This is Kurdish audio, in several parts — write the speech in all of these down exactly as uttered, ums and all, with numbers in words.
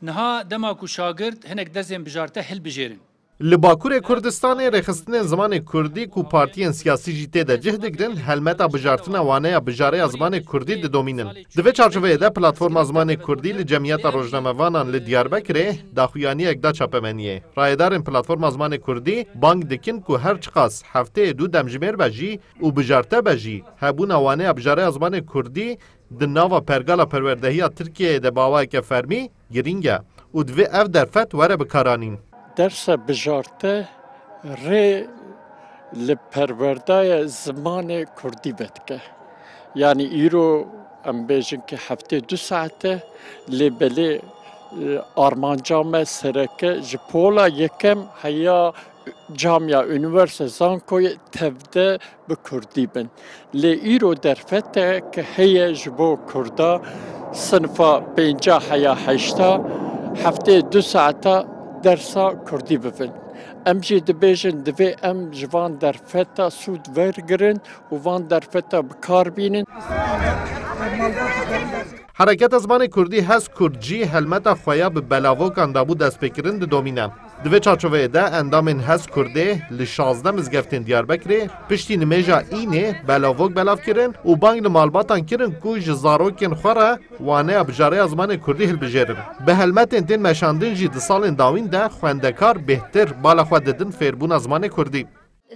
Niha dema ku şagirt hinek dezên bijarte hilbijêrin. Li Bakurê Kurdistanê rêxistinên zimanê kurdî ku partiyên siyasî jî tê de cih digirin, helmeta bijartina waneya bijareya zimanê kurdî didomînin. Di vê çarçoveyê de Platforma Zimanê Kurdî li Cemiyeta Rojnamevanan li Diyarbekirê daxuyaniyek da çapemeniyê. Rayedarên Platforma Zimanê Kurdî bang dikin ku her çiqas hefteyê du demjimêr be jî û bijarte be jî, hebûna waneya bijareya zimanê kurdî di nava pergala perwerdehiya Tirkiyeyê de bi awayeke fermî girîng e û divê ev derfet were bikaranîn. Dersa bijarte rê li perwerdaya zimanê kurdî vedike. Yanî îro em bêjin ki heftê du saet e, lê belê, e, armanca me sereke ji pola yekem heya camiya, unîversîte, zankoyê tevde bi kurdî bin. Lê îro derfeteke heye ji bo kurda, sinifa pênca heya heşta, heftê du saeta dersa kurdî bibin. Em jî dibêjin, divê em ji van derfeta sûd wergirin û van derfeta bi kar bînin. Hereketa Zimanê Kurdî, Hez Kurd, jî helmeta xwe ya bi belavokan dabû destpêkirin didomîne. Di vê çarçoveyê de endamên Hez Kurdê li şazdeh mizgeftên Diyarbekirê piştî nimêja înê belavok belav kirin û bang li malbatan kirin ku ji zarokên xwe re waneya bijareya zimanê kurdî hilbijêrin. Bi helmetên tên meşandin jî di salên dawîn de xwendekar bêhtir bala xwe didin fêrbûna zimanê kurdî.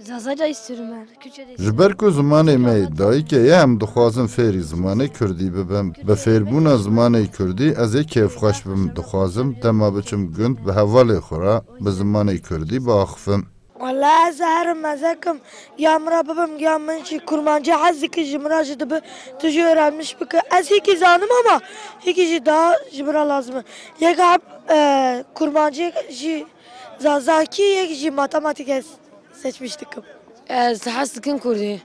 Zazaca istiyorum ben. Kürtçe de Ji ber ku zimanê me yê dayikê ye, em dixwazin fêrî zimanê kurdî bibim. Bi fêrbûna zimanê kurdî ez ê kêfxweş bim. Dixwazim dema biçim gund bi hevalê xwe re bi zimanê kurdî biaxifim. Wala ez herim mezekim, ya min re bibim, ya min jî kurmancî hez dike, ji min re jî dibe tu jî öğrenmiş bike. Ez hîkî zanim ama hîkî jî daha ji min re lazim e. Yek heb, e, kurmancî, yek jî zazakî, yek jî matematîk ez seçmiş dikim. Ez hez dikim kurdî.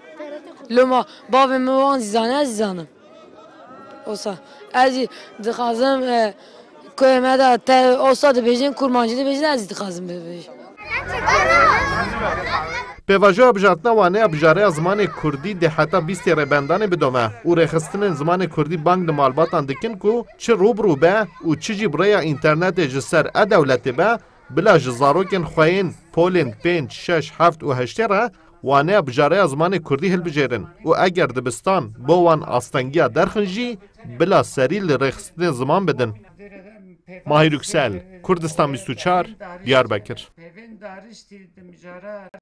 Loma bavê min wan zî zane, ez zî zanim. Osa. Ez jî dixwazim, e, koyê me de te osa dibêjin, kurmancî dibêjin, ez jî dixwazim bibêjim. Pêvajoya bijartina waneya bijareya zimanê kurdî dê heta bîstê Rêbendanê bidome û rêxistinên zimanê kurdî bang li malbatan dikin ku çi rû bi rû be û çi jî bi rêya înternetê ji ser e-dewletê be, bila ji zarokên xwe yên polên pênc, şeş, heft û heştê re waneya bijareya zimanê kurdî hilbijêrin û eger dibistan bo wan astengiya derxin jî, bila serî li rêxistinê ziman bidin. Mahir Yüksel, Kurdistan bîst û çar, Diyarbekir.